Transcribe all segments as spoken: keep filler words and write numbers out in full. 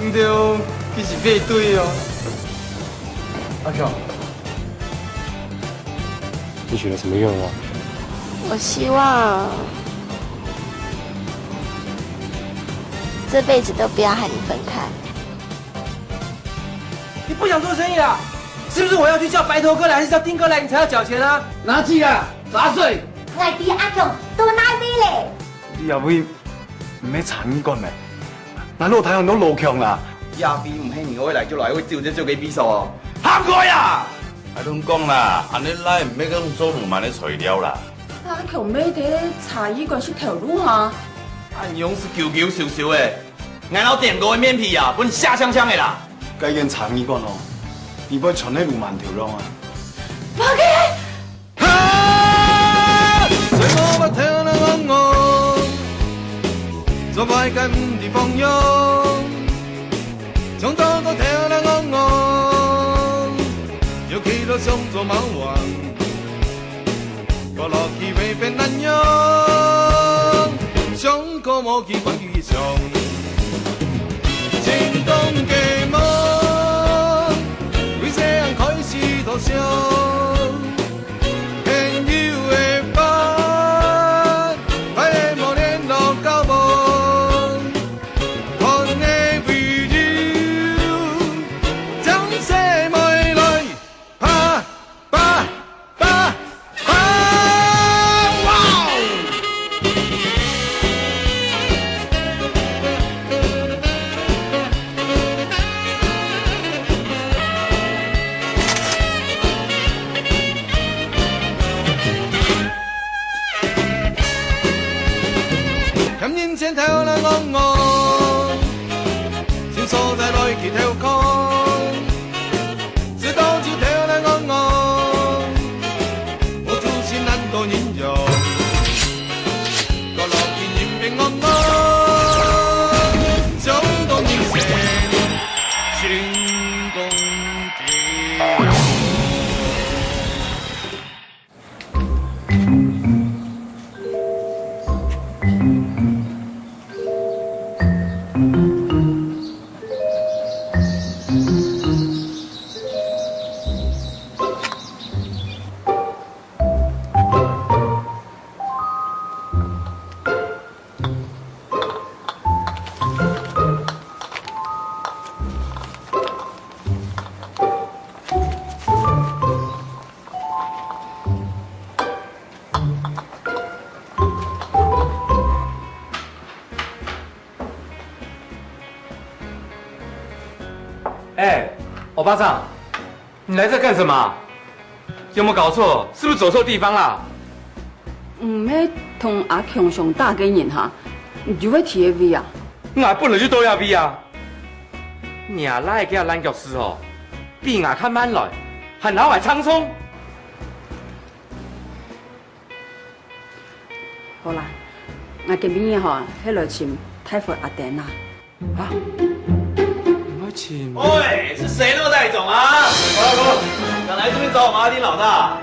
毋對，佢是反對哦。阿強，你許了什麼願望？我希望這輩子都不要和你分開。你不想做生意啊？是不是我要去叫白頭哥來，還是叫丁哥來，你才要繳錢啊？拿去啊，砸碎！𠊎知阿強到哪位咧。你也會 毋係參議官咩？𠊎老弟行到老強啦。這位毋係你愛來就來，會走就走个秘書哦。行開啊！𠊎同你講啦，恁樣來毋係講做鱸鰻个材料啦。阿強乜在參議官食頭路哈？恁樣係勼勼瘦瘦个，𠊎摎店哥个面皮啊，分你削香香个啦。該間參議官哦，裡背全係鱸鰻頭路啊！無个！ 哈！所以我把頭來昂昂，做歹个毋知放鬆，從頭到頭來昂昂，又企到上做貓王，過落去會變恁樣，上課無去管佢想，成功个夢，為細人開始多想。 朋友个伴，歹个無聯絡交往，看个為友，將細妹來，啪，啪，啪，啪，哇哦！ 嫌人前頭來戇戇，尋所在來去偷空。 知道這條來戇戇，我出身難到人用，到老去人變戇戇，想到人生成功的。 哎，歐巴桑，你來這幹什麼？有沒有搞錯？是不是走錯地方啦？毋係同阿強相打个人哈，你就會去該位啊？𠊎本來就到該位啊！若倈仔佢个爛腳趾吼，比𠊎較慢來，還摎𠊎撐衝。 好啦，𠊎今晡日吼，係來尋大輝阿丁啊。啊？你愛尋？喂，是誰那麼帶種啊？敢來這邊找我們阿丁老大？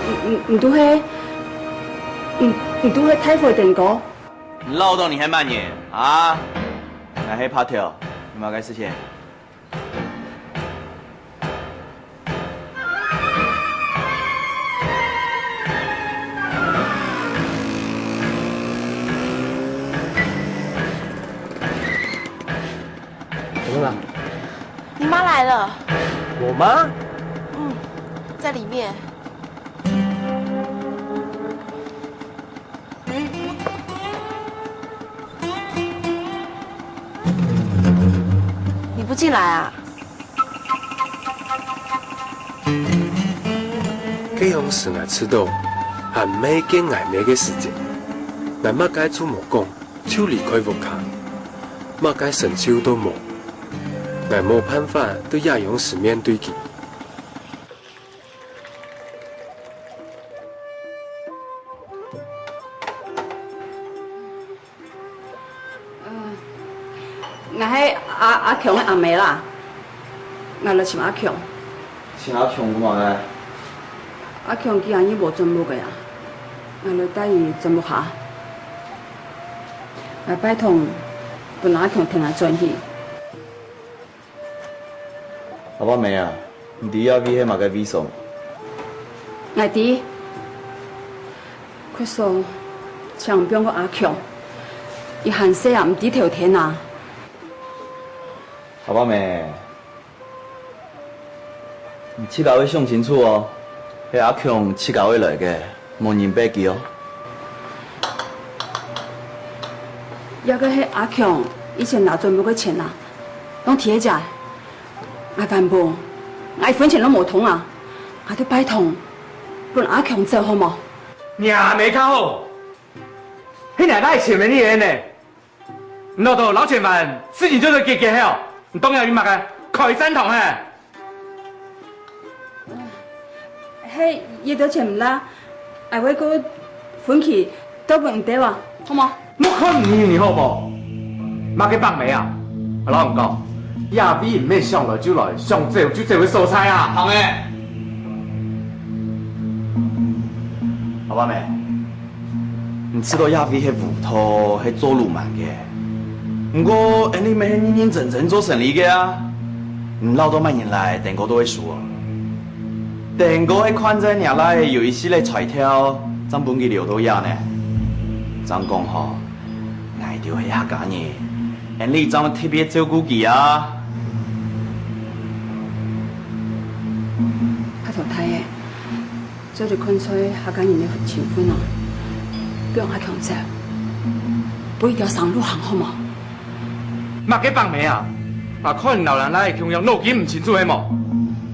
你、你、你都係、你、你都係大輝丁哥？你嘮到你還慢呢，啊？𠊎係帕特，有麼个事情？ 怎麼了？你媽來了。我媽？嗯，在裡面。 你不進來啊？該央時𠊎知道，還毋係見𠊎姆个時節，𠊎麼个都無講，就離開屋下，麼个成就都無。𠊎無辦法在這央時面對佢。 呃，𠊎係阿、阿強个阿姆啦，𠊎來尋阿強。尋阿強做麼个？阿強今晡日無轉屋个啊，𠊎來帶佢轉屋下。𠊎拜託，分阿強跈𠊎轉去。阿伯姆啊，你知這位係麼个位所無？𠊎知，佢說請放過阿強，佢還細啊，毋知頭天啊。阿伯姆， 你自家愛想清楚哦，係阿強自家愛來个，無人逼佢哦。這个係阿強以前拿轉屋个錢啊，攏提去食。𠊎還無，𠊎一分錢都無動啊！𠊎都拜託，分阿強走好無？你還無較好，係𠊎个錢咩你呢？ 你老豆老錢還，事情就做解決了，你當然有麼个開戰堂嘿？係，這兜錢毋罅，𠊎會過分期，都分你兜啊，好無？莫看你，你好無？麼个伯姆啊？𠊎摎你講，這位毋係想來就來，想走就走个所在啊！好誒！好吧，妹。 你知道這位係烏道，係做鱸鰻个。毋過，𠊎俚乜係認認真真做生理个啊。你恅到麼人來，丁哥都會輸哦。丁哥係看在若倈有一息仔才調，正分佢留到這呢。正講吼，𠊎兜係客家人，𠊎俚正特別照顧佢啊。阿頭大爺， 做得看在客家人个情分哦，放阿強走，分一條生路行好無？麼个伯姆啊？𠊎看你摎若倈共樣，腦筋毋清楚係無？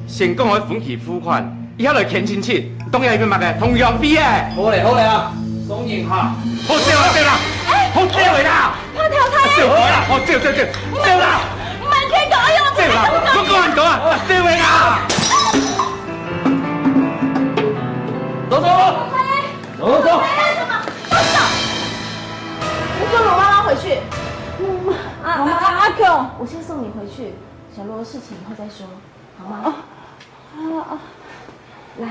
先講愛分期付款，這下來牽親戚，當然係麼个同鄉會誒！好咧，好咧啊，送人客。好走啦，走啦，好走誒啦！ 阿頭大爺，走啦，好，走，走，走，走啦，慢點走，哎喲，走啦，莫講恁多啊，走誒啦！走，走，走，走，走。我送羅媽媽回去。啊，啊，啊，阿強，我先送你回去，小羅的事情以后再说，好吗？哦，啊，啊，来。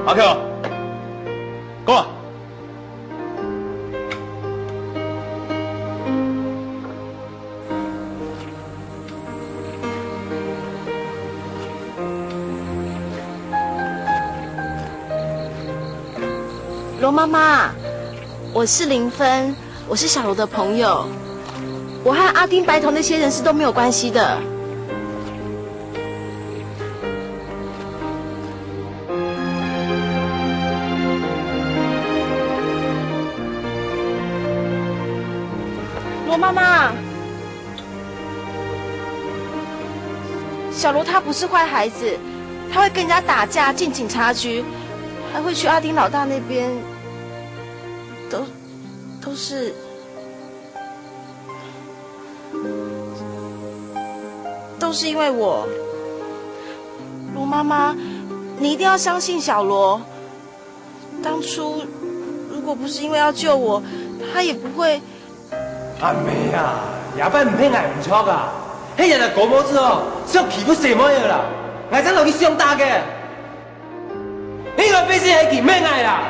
阿強，過來。 羅媽媽，我是林芬，我是小羅的朋友。我和阿丁、白頭那些人是都沒有關係的。 羅媽媽，小羅他不是壞孩子，他會跟人家打架，進警察局，還會去阿丁老大那邊，都，都是 都是因為我。羅媽媽，你一定要相信小羅。當初如果不是因為要救我，他也不會。阿姆啊，這擺毋係𠊎毋著啊，係人家高毛子哦，想欺負細妹仔啦，𠊎正摎佢相打个。應該必須係佢，毋係𠊎啦。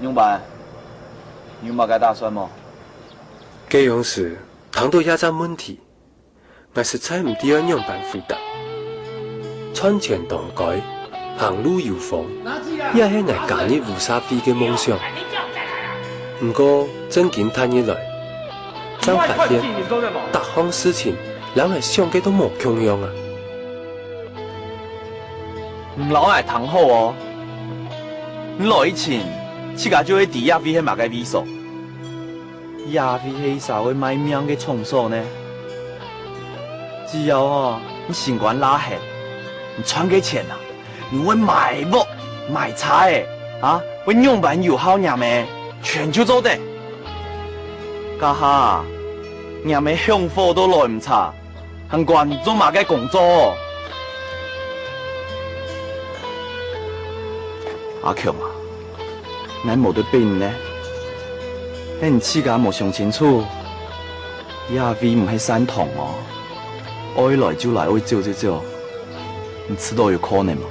仰般？你有麼个打算無？該央時，聽著這隻問題， 𠊎實在毋知愛仰般回答。賺錢當該，行路有風，也係𠊎加入烏社會个夢想。毋過，正經踏入來，正發現，逐項事情摎𠊎想个都無共樣啊！你摎𠊎聽好哦！你來以前，自家就會知這位係麼个位所。 這位係一儕會賣命个場所呢。只要哦，你心肝罅忒，你賺个錢啊，你會買屋、買車仔，啊，會仰般有孝，若姆全就做得。這下，若姆香火都來毋掣，還管做麼个工作？阿強啊，𠊎無得逼你呢，係你自家無想清楚，這位毋係善堂哦，愛來就來，愛走就走。 你知道有可能無？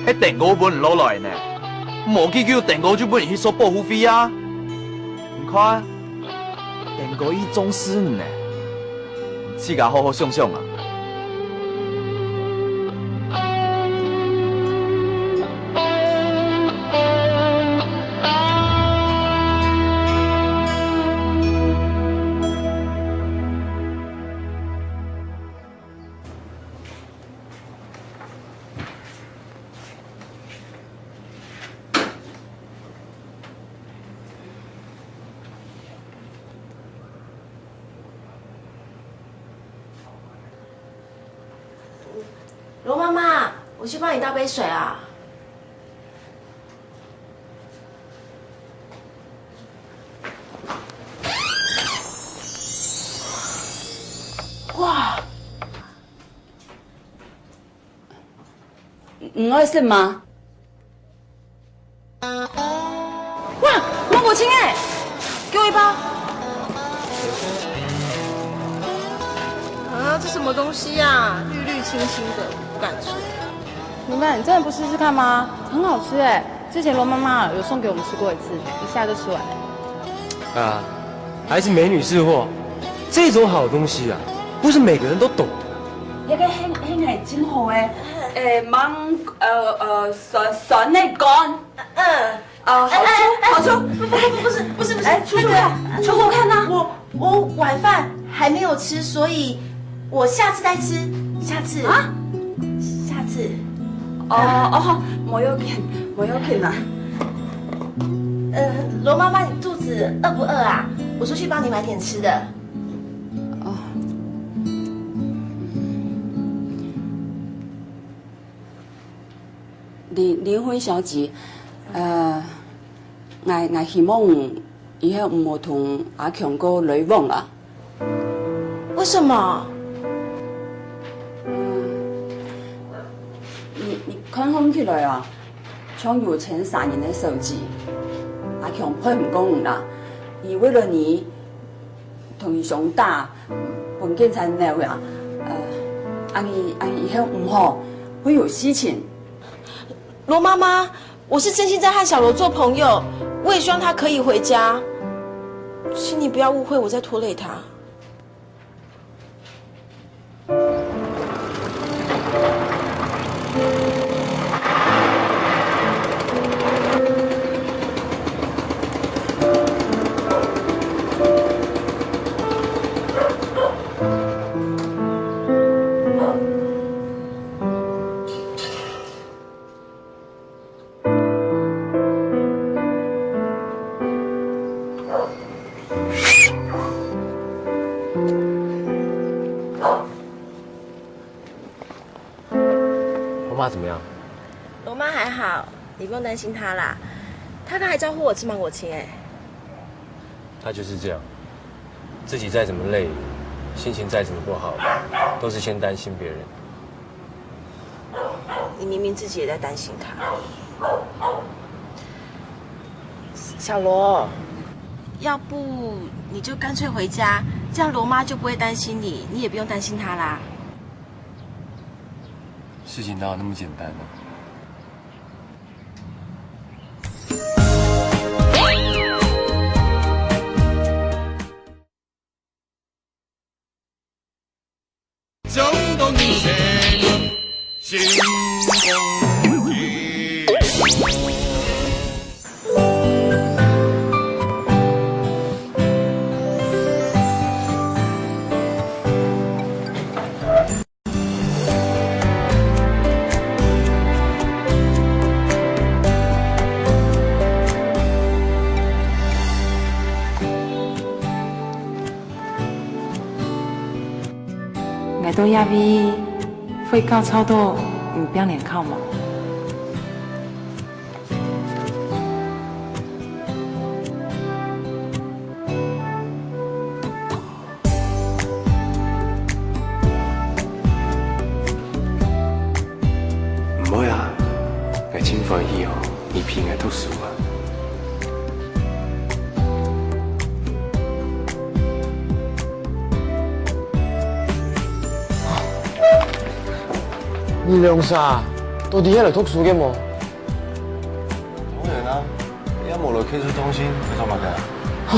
係丁哥分你落來呢，無幾久丁哥就分你去收保護費啊！你看，丁哥已重視你呢，你自家好好想想啊！ 羅媽媽，我去幫你倒杯水啊。哇！你愛食嗎？ 哇，芒果青欸，給我一包。啊，這什麼東西呀？綠綠青青的，不敢吃。你們真的不試試看嗎？很好吃欸，之前羅媽媽有送給我們吃過一次，一下就吃完了。啊，還是美女識貨，這種好東西啊，不是每個人都懂的。這個很，很，很好欸，欸，芒，呃，呃，酸，酸的乾。嗯。 啊，好吃，哎，哎，哎，好吃。不，不，不，不是，不是，不是，哎，出去看，那个，出去看啊。我，我晚饭还没有吃，所以我下次再吃，下次。啊？下次。哦，哦，無要緊，無要緊啦。呃，羅媽媽，你肚子餓不餓啊？我出去幫你買點吃的。哦。 林，林慧小姐，呃，𠊎，𠊎希望你以後毋好同阿強哥來往啊。為什麼？嗯，你，你看看起來啊，像有錢殺人个手機。阿強配毋過你啦，佢為了你 同你相打，分警察捉呀。呃，恁呢，恁呢以後毋好，會有事情。羅媽媽，我是真心在和小羅做朋友，我也希望他可以回家，請你不要誤會我在拖累他。 我媽怎麼樣？羅媽還好，你不用擔心她啦。她剛還招呼我吃芒果青欸。她就是這樣，自己再怎麼累，心情再怎麼不好，都是先擔心別人。 你明明自己也在擔心他。小羅，要不你就乾脆回家，這樣羅媽就不會擔心你，你也不用擔心她啦。事情哪有那麼簡單呢？ 𠊎到這位會教操到毋拚練考無？毋會啊，𠊎盡歡喜哦，你陪𠊎讀書啊。 你兩儕到底係來讀書个無？當然啊，你也無來客事中心，愛做麼个啊？吼，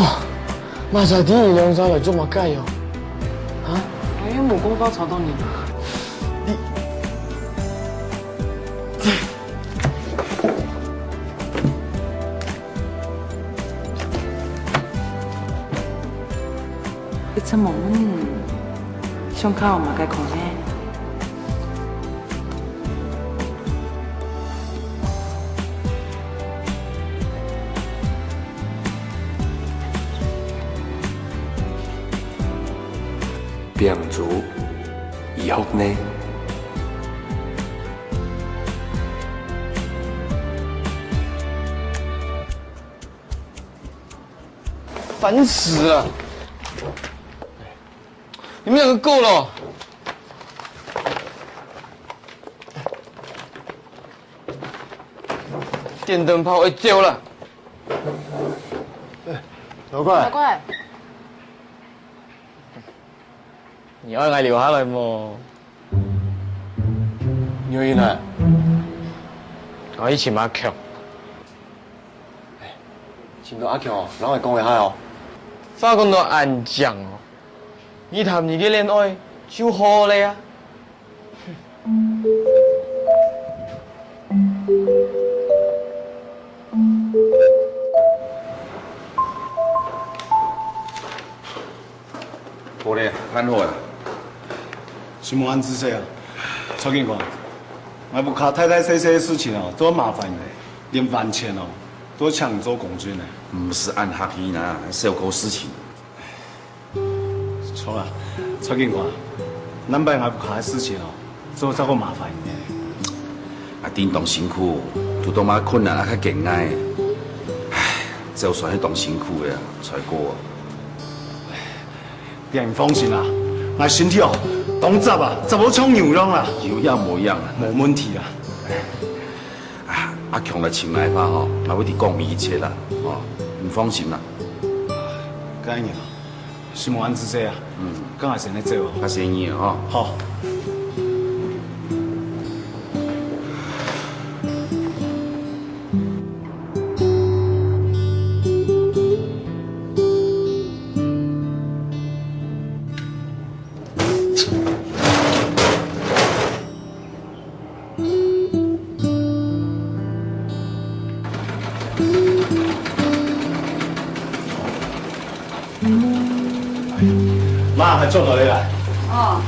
麼儕知你兩儕來做麼个哦？啊？𠊎又無講過吵到你。你 一直問問，想考麼个科呢？病毒醫學呢？ 煩死了！你們兩個夠了！電燈泡愛走了！老怪，老怪， 你愛𠊎留下來無？你愛去哪？𠊎去尋阿強。尋到阿強哦，摎𠊎講一下哦。話講到恁靚哦，你談你个戀愛就好了呀。 好咧，辦好啊。承蒙恁仔細啊，蔡警官，𠊎屋下大大細細个事情哦，都麻煩你，連還錢哦，都請你做工具呢。毋使恁客氣啦，小个事情。 著啊，蔡警官，難擺𠊎屋下个事情哦，做得再過麻煩你。啊，恁當辛苦，堵到麼个困難啊較緊挨。唉，就算係當辛苦个啊，才過啊。你放心啦，𠊎身體哦，當紮啊，紮到像牛樣啦。有影無影啊？無問題啦。啊，阿強來尋𠊎个話吼，𠊎會同你講明一切啦，吼，你放心啦。該樣啊。 承蒙恁仔細啊，嗯，該𠊎先來走哦。較細義哦。好。媽，還做到你來？哦。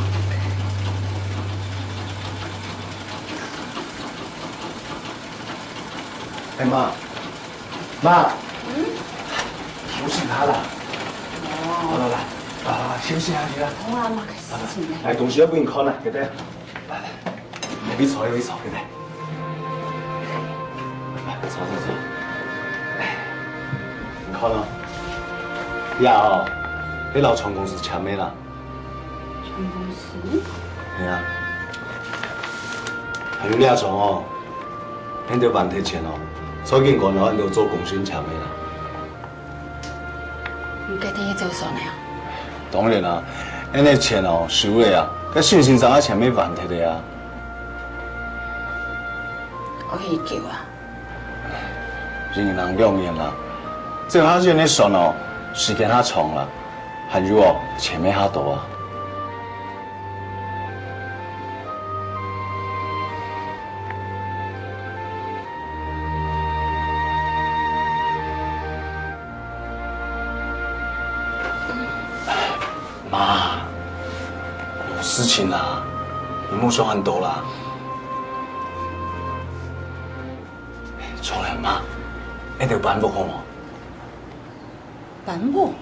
哎，媽，媽，嗯？休息下啦。哦。來來來，啊，休息下去啦。好啊，媽，該事情呢？來，東西愛分你看啦，對不對？ 來來，來，你坐，你坐，來。來，坐坐坐。來，你看哦，這哦，係摎船公司簽个啦。船公司？係啊。還有這張哦，𠊎兜還忒錢哦，蔡警官摎𠊎兜做工程簽个啦。 你決定去走船了啊？當然啦，𠊎兜錢哦收了啊，該先生个錢也還忒了啊。愛幾久啊？一年兩年啦，這下這隻船哦，時間較長啦，還有哦，錢也較多啊。 媽，有事情啦，你莫想恁多啦。著了，媽，𠊎兜搬屋好無？搬屋？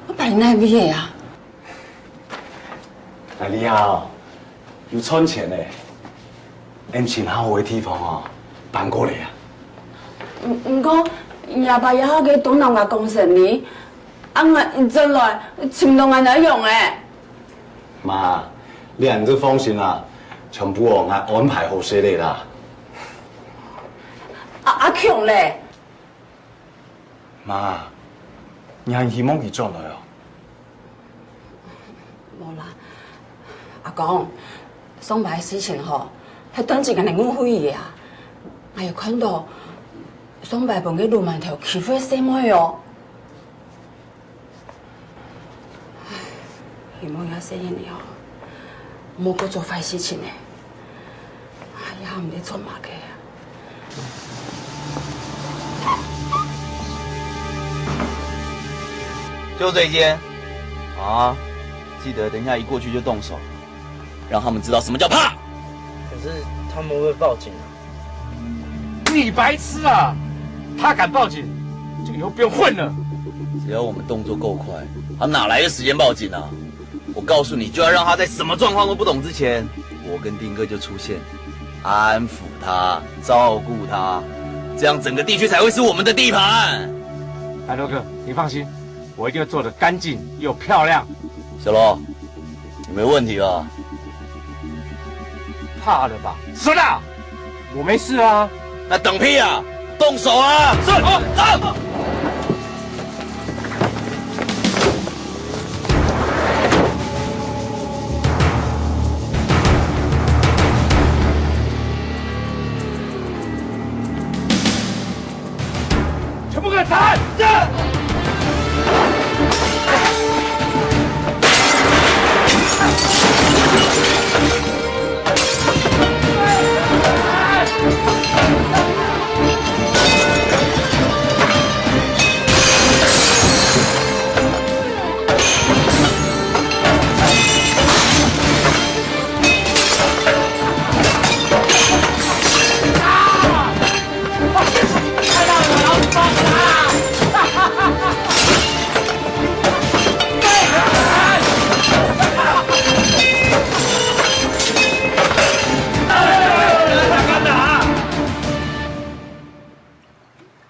愛搬哪位个啊？啊，你好，有賺錢咧，俺尋較好个地方哦，搬過來啊。毋，毋過，若爸也係个東南亞公司呢，啊，𠊎轉來尋毋到𠊎仰仔樣欸。媽，你恁仔放心啦，全部哦，𠊎安排好勢咧啦。啊，阿強咧？ 媽，你還希望佢轉來哦？無啦，阿公，上擺个事情吼，係斷真个誤會啊！𠊎有看到上擺分該魯饅頭欺負个細妹哦。唉，希望這細人仔哦，莫過做壞事情咧。 哎呀，毋知做麼个。就這一間。啊，記得等一下一過去就動手，讓他們知道什麼叫怕。可是他們會報警啊。你白痴啊！他敢報警，就以後不用混了。只要我們動作夠快，他哪來的時間報警啊？ 我告訴你，就要讓他在什麼狀況都不懂之前，我跟丁哥就出現，安撫他，照顧他，這樣整個地區才會是我們的地盤。白頭哥，你放心，我一定會做得乾淨又漂亮。小羅，你沒問題吧？怕了吧？死啦！我沒事啊。那等屁啊！動手啊！是，走。 全部給我站！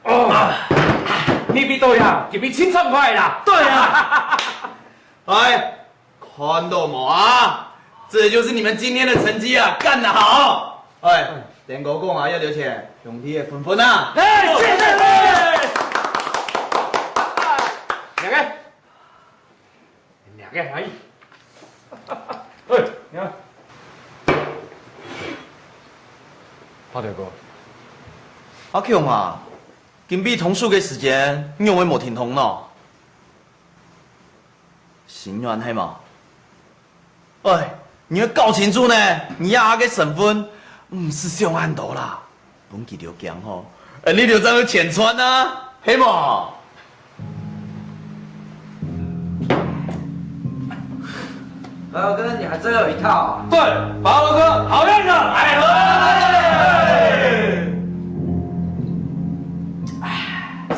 哦，你比到呀，你比清爽快啦。對啊。哎，看到無啊？這就是你們今天的成績啊，幹得好！哎，連哥講啊，要留錢，兄弟的分分啊！哎，謝謝。兩個。 兩個而已。哎，你看。白頭哥，阿強啊，今晡日通宵个時間，你仰會無停動腦？心軟係無？哎，你愛搞清楚呢，你阿个身份，毋使想恁多啦。 分佢兜驚吼，哎，你兜正有錢賺啊，係無？哥，你還真有一套啊！對，白頭哥，好樣的！哎，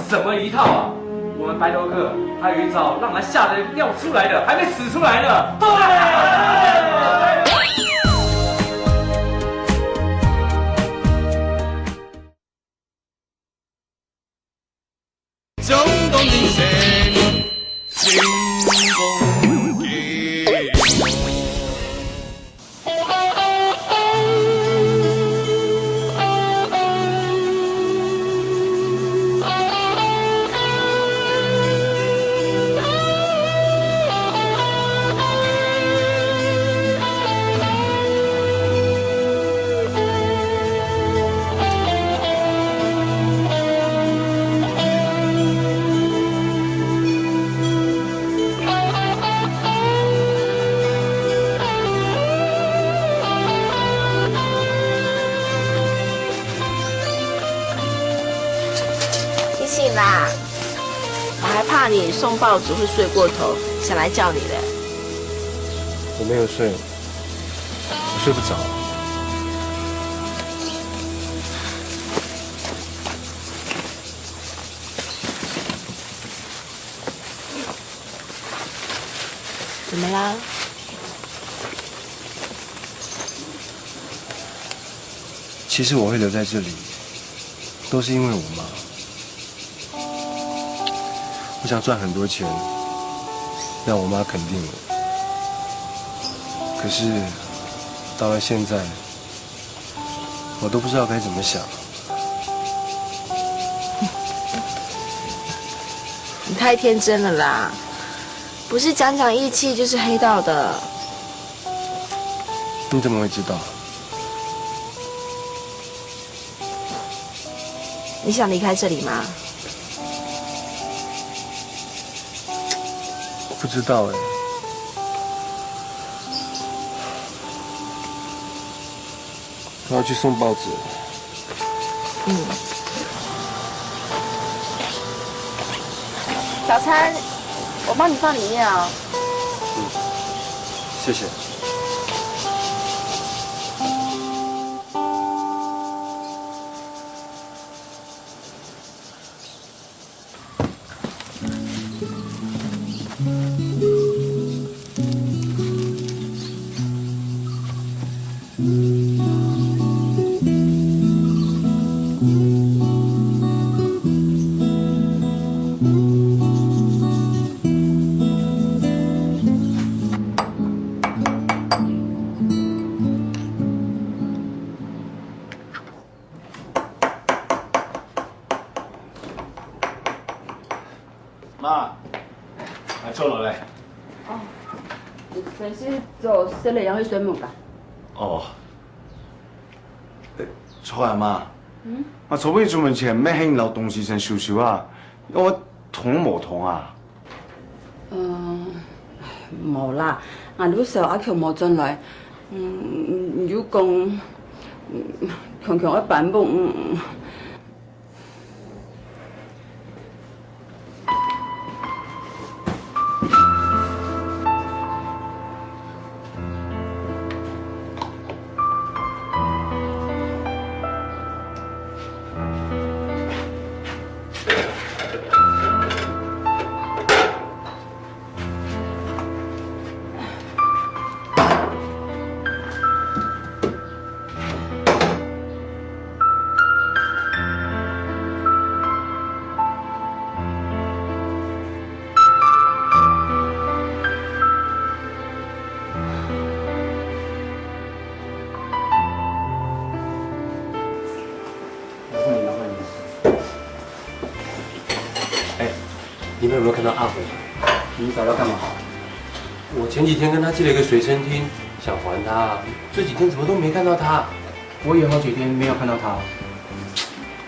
什麼一套啊？ 我們白頭哥還有一招，讓他嚇得尿出來了，還沒屎出來呢。對。醒醒啦！我還怕你送報紙會睡過頭，想來叫你的。我沒有睡，我睡不著。 怎麼啦？其实我会留在这里，都是因为我妈。我想赚很多钱，让我妈肯定我。可是到了现在，我都不知道该怎么想。你太天真了啦，不是讲讲义气就是黑道的。你怎么会知道？你想离开这里吗？不知道哎。我要去送报纸。嗯。早餐我帮你放里面哦。谢谢。妈，啊，坐落来。哦，先生做生理养血水门个。哦，坐啊妈。嗯。啊，昨晡日出門前，乜喊你摎東西先收收啊，我通無通啊。嗯，無啦，𠊎有想阿強無轉來，嗯，又講，強強愛搬屋，嗯。 哎，你们有没有看到阿虎？你找他干嘛？我前几天跟他借了一个随身听，想还他，这几天怎么都没看到他？我也好几天没有看到他。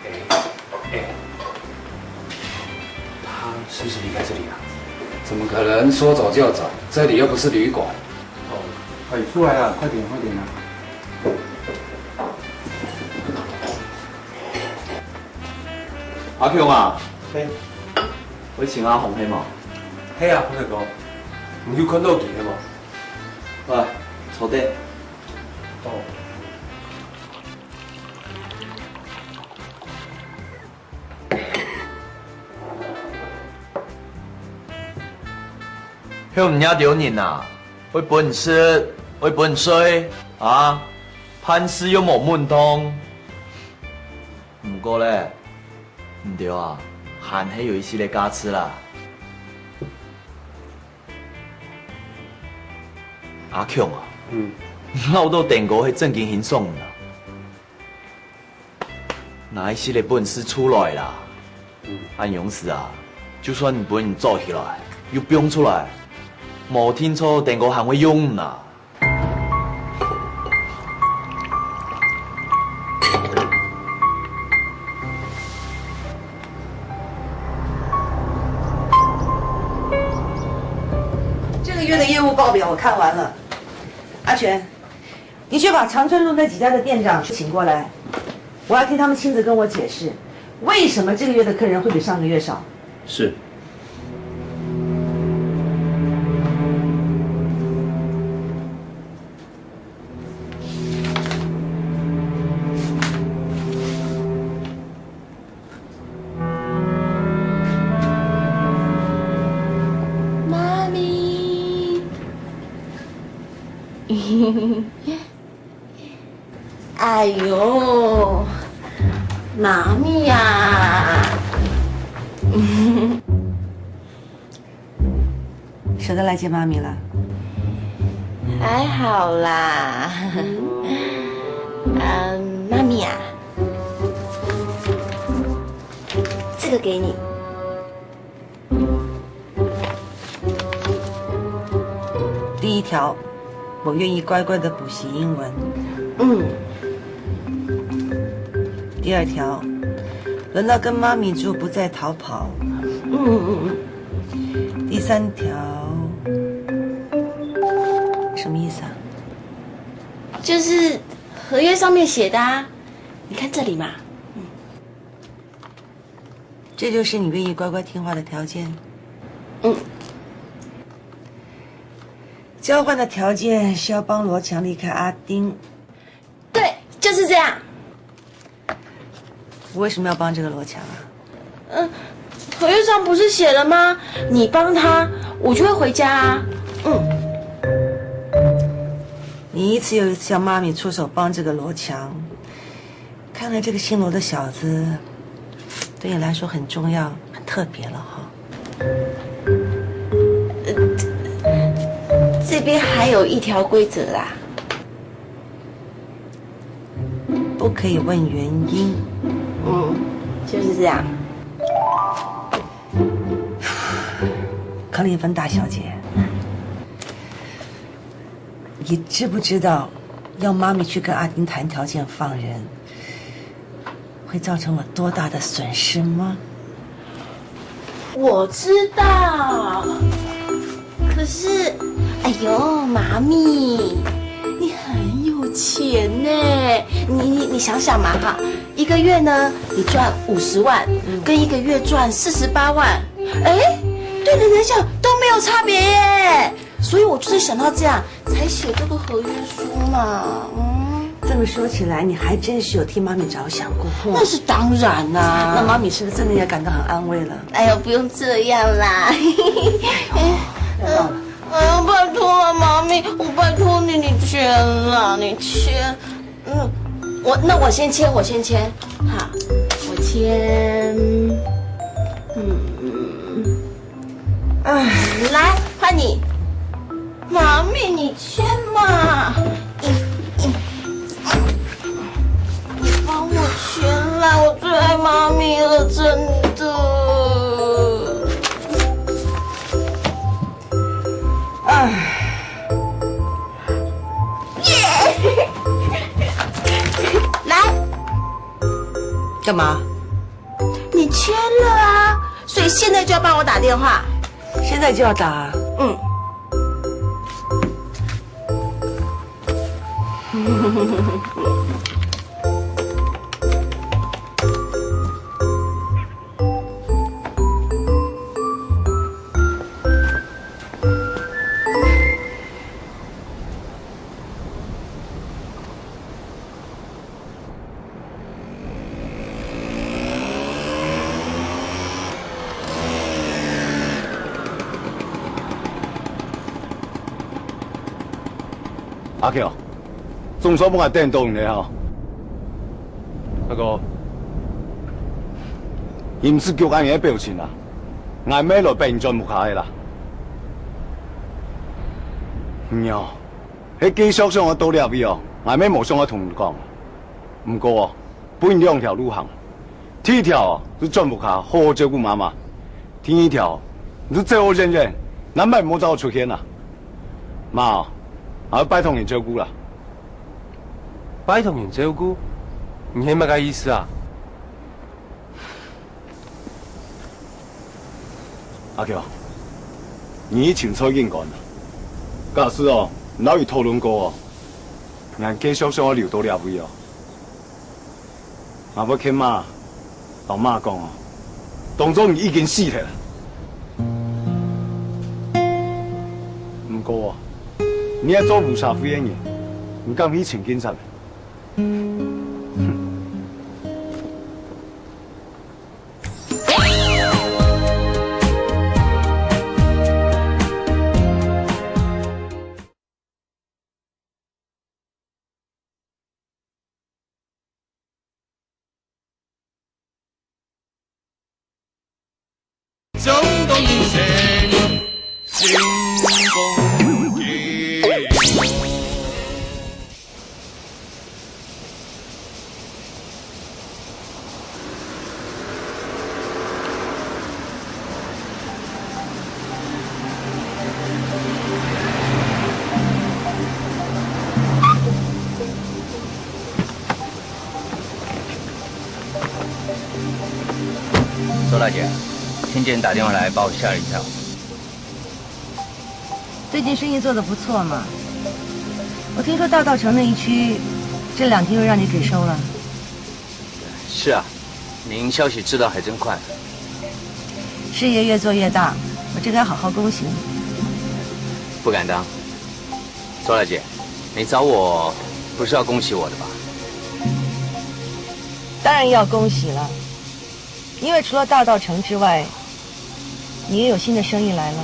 哎，哎，他是不是离开这里啊？怎么可能说走就走？这里又不是旅馆。哦，哎，出来了，快点，快点啊！ 阿強啊，嘿，會尋阿紅係無？嘿啊，輝哥，你有看到佢係無？來，坐低。哦。 向你兜人啊，愛分食，愛分睡啊，辦事又無門當。毋過咧，你兜啊，還係有一息个價值啦。阿強啊，嗯，恅到丁哥係正經欣賞你啊。 拿一息个本事出來啦！恁樣式啊，就算分你做起來，又放出來，無定著丁哥還會用你啊！这个月的业务报表我看完了，阿全， 你去把长春路那几家的店长请过来，我要听他们亲自跟我解释，为什么这个月的客人会比上个月少。是。妈咪。哎呦，妈咪呀！舍得来见妈咪了？还好啦。嗯，妈咪啊，这个给你。 第一条，我愿意乖乖的补习英文。嗯。第二条，轮到跟妈咪住，不再逃跑。嗯嗯嗯。第三条，什么意思啊？就是合约上面写的啊，你看这里嘛。嗯。 这就是你愿意乖乖听话的条件？嗯。交换的条件是要帮罗强离开阿丁。对，就是这样。我为什么要帮这个罗强啊？嗯，合约上不是写了吗？你帮他，我就会回家啊。嗯。你一次又一次要妈咪出手帮这个罗强， 看来这个姓罗的小子对你来说很重要、很特别了哈。这边还有一条规则啦。不可以问原因。嗯，就是这样。克林芬大小姐，你知不知道，要妈咪去跟阿丁谈条件放人， 会造成我多大的损失吗？我知道，可是，哎呦，妈咪，你很有钱呢。你你你想想嘛哈，一个月呢，你赚五十万，嗯。跟一个月赚四十八万，哎，对你来讲都没有差别耶。所以我就是想到这样， 才写这个合约书嘛。嗯，这么说起来，你还真是有替妈咪着想过，哼。那是当然啦。那妈咪是不是真的也感到很安慰了？哎呦，不用这样啦。哎，哎呦，拜托了，妈咪，我拜托你，你签啦，你签。嗯，我，那我先签，我先签。好，我签。嗯。 唉，来，换你。妈咪，你签嘛。你帮我签啦，我最爱妈咪了，真的。唉。耶！来。干嘛？你签了啊，所以现在就要帮我打电话。 现在就要打啊？嗯。阿喬，總算分𠊎等到你了吼。大哥，你毋使激恁樣个表情啊，𠊎乜來陪你轉屋下个啦。你哦，係繼續想愛到這位哦，𠊎乜無想愛同你講。 毋過哦，分你兩條路行。第一條哦，就轉屋下好好照顧媽媽。第二條，你就走好遠遠，難擺莫再出現啊。媽哦，𠊎愛拜託你照顧啦。拜託你照顧？你係麼个意思啊？ 阿喬，你已經在緊趕啊。假使哦，你摎佢討論過哦，𠊎繼續想愛留到這位哦。𠊎會去同媽，摎媽講哦，當做你已經死忒了。毋過哦，你係做無社會个人，你敢去尋警察？周大姐，听见你打电话来，把我吓了一跳。最近生意做得不错嘛。我听说大稻埕那一区这两天又让你给收了。是啊，您消息知道还真快。事业越做越大，我这个要好好恭喜你。不敢当。周大姐，你找我不是要恭喜我的吧？当然要恭喜了，因为除了大稻埕之外，你也有新的生意来了。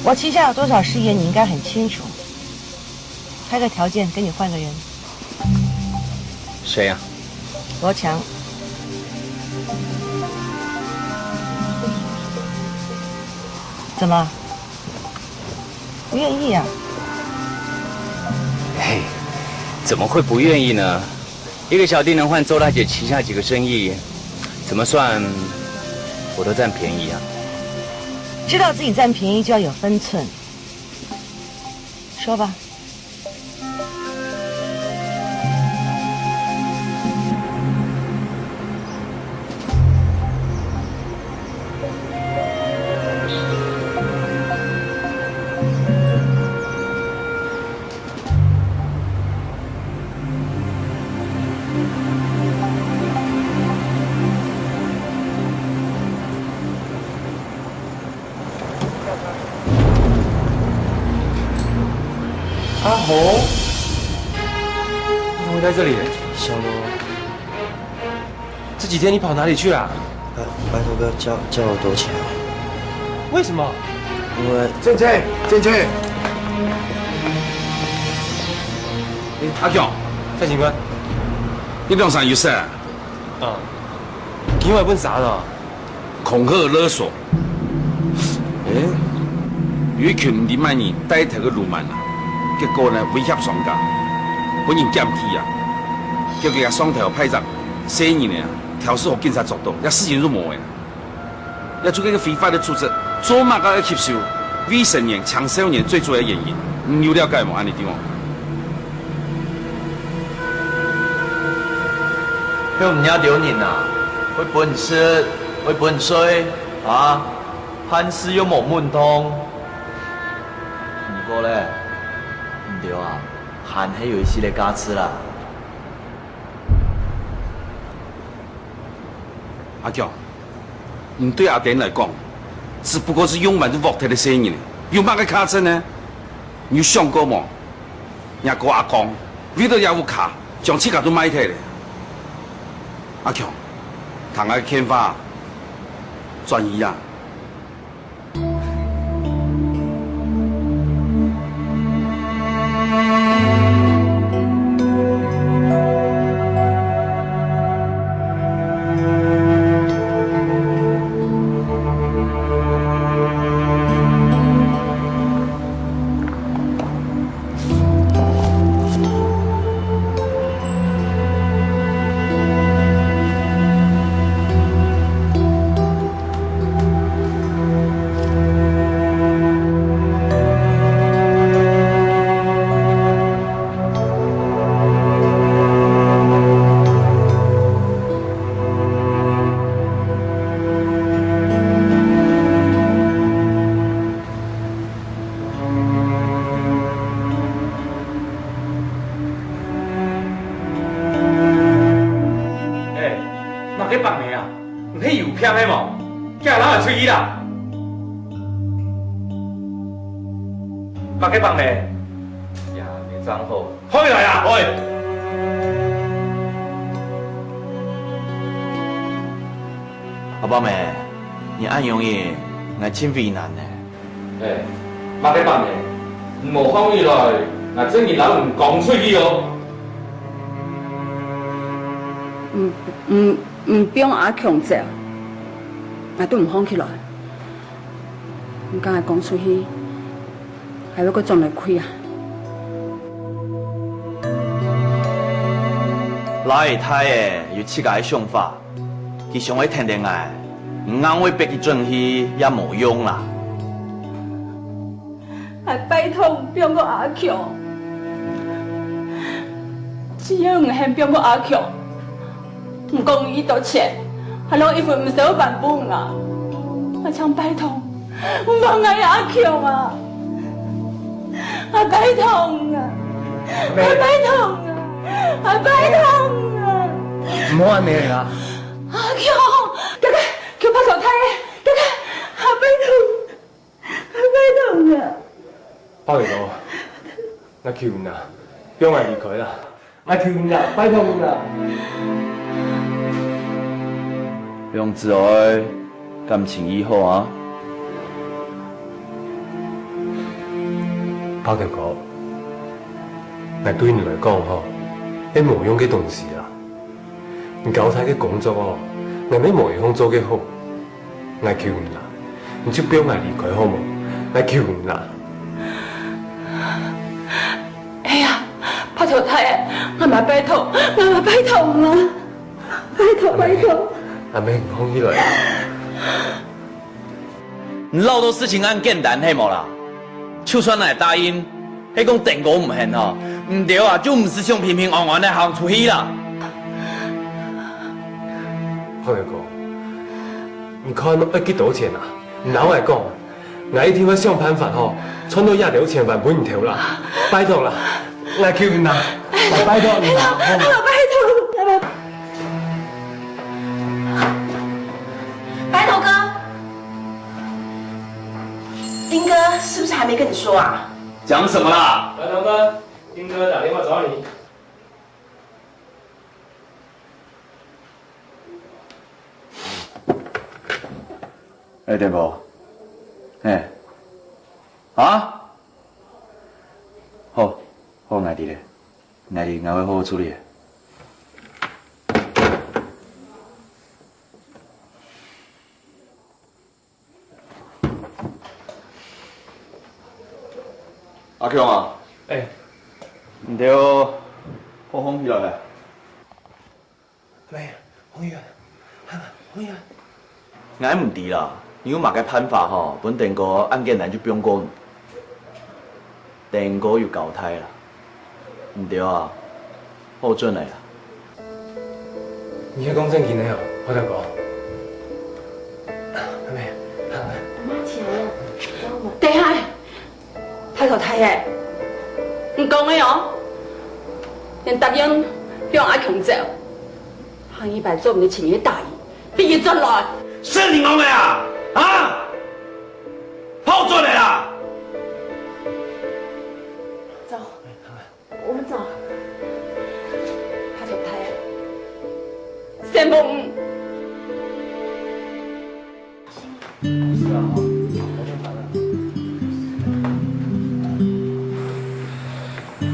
我旗下有多少事业，你应该很清楚。开个条件，给你换个人。谁呀？罗强。怎么？ 不愿意啊？嘿，怎么会不愿意呢？一个小弟能换周大姐旗下几个生意，怎么算我都占便宜啊？知道自己占便宜就要有分寸。说吧。 阿红，你怎么会在这里？小罗，这几天你跑哪里去了？拜，拜托哥叫，叫我躲起来。为什么？因为，进去，进去。阿强，蔡警官，你两声有事啊？啊，你今晚分啥了？恐吓勒索。 欸，有一群毋知麼人帶頭个流氓啊，結果呢威脅商家，分人檢舉啊，結果啊上頭派隻細人仔啊，刁事予警察捉到，這事情就無了。這就係一個非法个組織，做麼个愛吸收未成年、青少年最主要个原因，你有了解無？恁呢對無？ 向你兜人啊，會分食，會分睡，啊，辦事又無穩當。毋過咧，你兜啊，還係有一息个價值啦。阿強，你對阿典來講，只不過係用蠻就鑊忒个細人仔，有麼个價值呢？你有想過無？ 若哥阿光為了這屋下，將自家都賣忒了。阿強，聽𠊎个勸話，轉去啊！ 欸，麼个白眉啊？你係有病係無？行啦，出去啦！麼个白眉？呀，你真好。 開來啊！喂！阿伯姆，你恁樣仔，𠊎盡為難呢。欸，麼个伯姆，你無放你來，𠊎正經摎你講出去哦！毋，毋，毋放阿強走。，𠊎都毋放起來。你敢𠊎講出去，還會過轉來氣啊？倈仔大仔有自家个想法，佢想愛跈等𠊎，你硬會逼佢轉去也無用啦。 𠊎拜託你放過阿強。只要你肯放過阿強，毋管有幾多錢，𠊎攏一分毋少還分你啊！𠊎正拜託你，放𠊎阿強啊！𠊎拜託你啊！𠊎拜託你啊！𠊎拜託你啊！毋好恁樣啦！阿強，哥哥，求拜託大仔，哥哥，𠊎拜託你！ 拜託你啊！豹頭哥，𠊎求你啊，放𠊎離開啦！𠊎求你啊，拜託你啊！兩子哀感情已好啊？豹頭哥，𠊎對你來講吼，係無用个東西啦。 你交代个工作哦，𠊎乜無一項做个好。𠊎求你啦，你就放𠊎離開好無？𠊎求你啦！哎呀，豹頭大仔，𠊎嘛拜託，𠊎嘛拜託你啦！拜託，拜託！阿妹，你放起來啊！ 你恅著事情恁簡單係無啦？就算𠊎答應，係講丁哥毋肯吼，你兜啊就毋使想平平安安个行出去啦。豹頭哥，你看愛幾多錢啊？你摎𠊎講，𠊎一定會想辦法吼，賺到這兜錢還分你兜啦。拜託啦，𠊎求你啦，拜託你啦，吼。拜託，拜託。 白头哥，丁哥是不是還沒跟你說啊？講什麼啦？白頭哥，丁哥打電話找你。哎，丁哥，哎，啊？好，好，𠊎知咧，𠊎知，𠊎會好好處理个。 阿強啊，哎，你兜好好放起來咧。喂，紅玉，紅玉。𠊎毋知啦，你有麼个辦法吼，分丁哥恁簡單就放過你。 丁哥有交代啦，你兜啊，好轉來啦。你係講正經个哦，白頭哥？阿妹，阿妹。等下，拜託大爺，你講个哦，連答應放阿強走，下二擺做毋得請你个大姨，逼佢轉來。係你講个啊？啊？ 跑轉來啦！走，我們走。白頭大爺，先幫。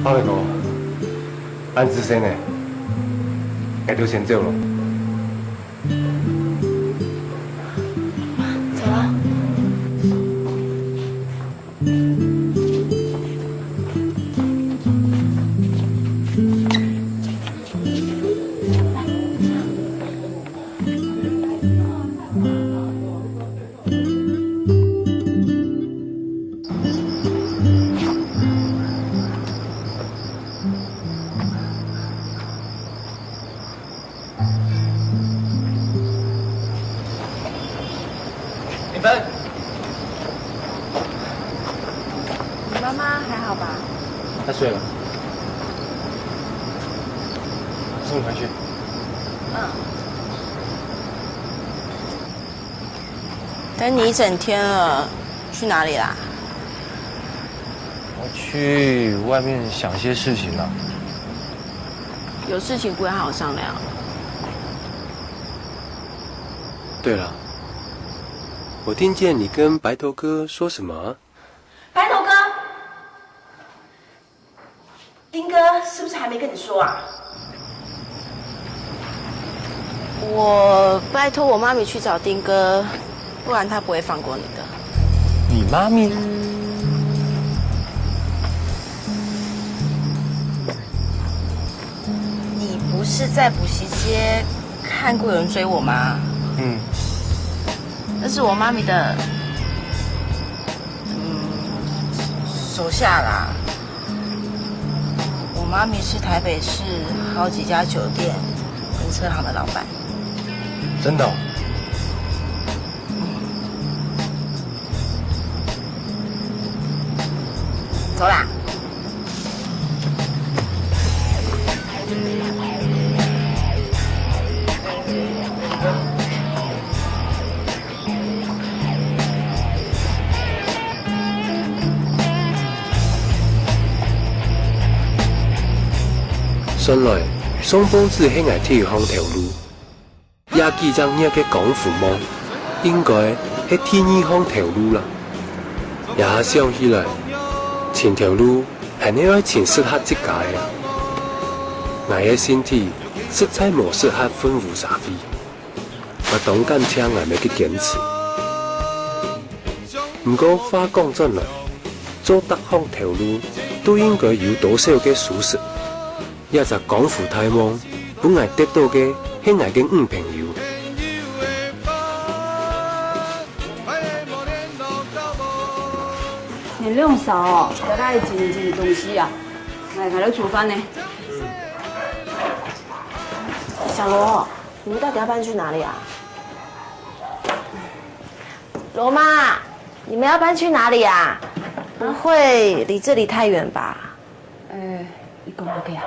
白頭哥，恁仔細呢，𠊎兜先走囉。 走啊。你们，你妈妈还好吧？她睡了，送你回去。嗯。等你一整天了，去哪里啦？我去外面想些事情了。 有事情不会好好商量。对了，我听见你跟白头哥说什么？白头哥，丁哥是不是还没跟你说啊？我拜托我妈咪去找丁哥，不然他不会放过你的。你妈咪呢？你不是在补习街看过有人追我吗？嗯。那是我妈咪的，嗯，手下啦。我妈咪是台北市好几家酒店跟车行的老板。真的哦？走啦。算來，上報紙係𠊎第一項頭路。 這幾隻月个廣府夢，應該係第二項頭路啦。這下想起來，尋頭路還係愛尋適合自家个啊。𠊎个身體實在無適合混烏社會，𠊎當感謝𠊎姆个堅持。毋過話講轉來，做逐項頭路都應該有多少个輸蝕。 這隻廣府大夢，分𠊎得到个係𠊎个女朋友。你兩儕哦，在該整理整理東西啊？來，開始煮飯呢。小羅，你們到底要搬去哪裡啊？羅媽，你們要搬去哪裡啊？不會離這裡太遠吧？ 呃，你講麼个啊？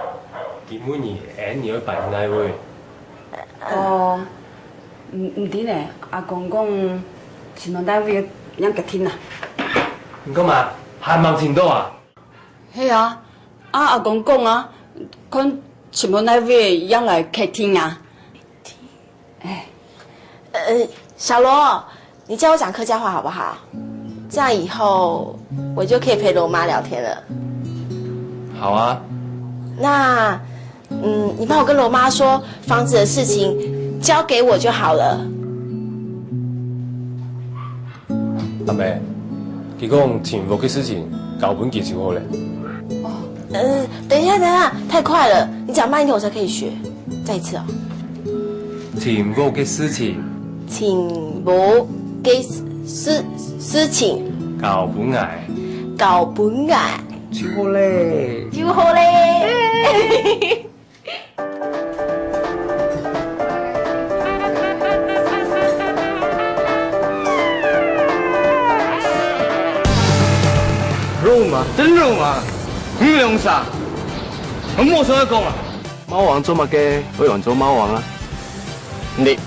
佢問你，𠊎你愛搬去哪位？哦，毋，毋知呢，阿公講，尋到哪位正決定啊。你講麼？還吂尋到啊？係啊，啊，阿公講啊，看尋到哪位正來決定啊。 哎，呃，小羅，你教我講客家話好不好？這樣以後我就可以陪羅媽聊天了。好啊。那，嗯，你幫我跟羅媽說，房子的事情交給我就好了。阿姆，佢講尋屋个事情交分佢就好了。哦，呃，等一下，等一下，太快了，你講慢一點，我才可以學。再一次哦。 尋屋个事情。尋屋个事，事情。交分𠊎。交分𠊎。就好咧。就好咧。肉麻，真肉麻，你兩儕，我無想要講啊。 貓王做麼个會安做貓王啊？你。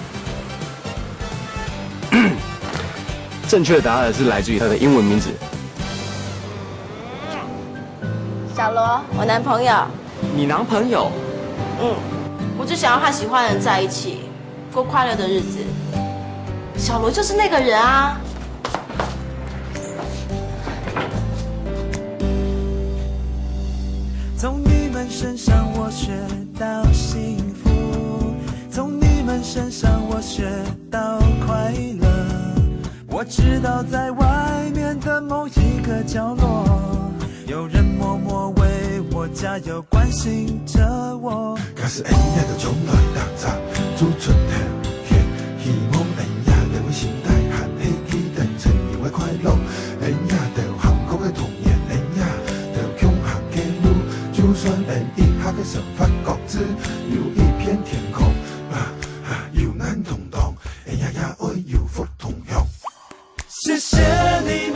正確的答案是來自於它的英文名字。小羅，我男朋友。你男朋友？嗯，我就想要和喜歡的人在一起，過快樂的日子。小羅就是那個人啊。 从你们身上我学到幸福，从你们身上我学到快乐。我知道在外面的某一个角落，有人默默为我加油，关心着我。假使恁樣就將來打雜，做出頭血，希望恁樣就會心態還係記得曾經个快樂，恁樣就幸福个童年，恁樣就共行个路，就算恁一下个生活各自有一片天空，啊，啊，有難同當，恁樣也愛有福同享。謝謝你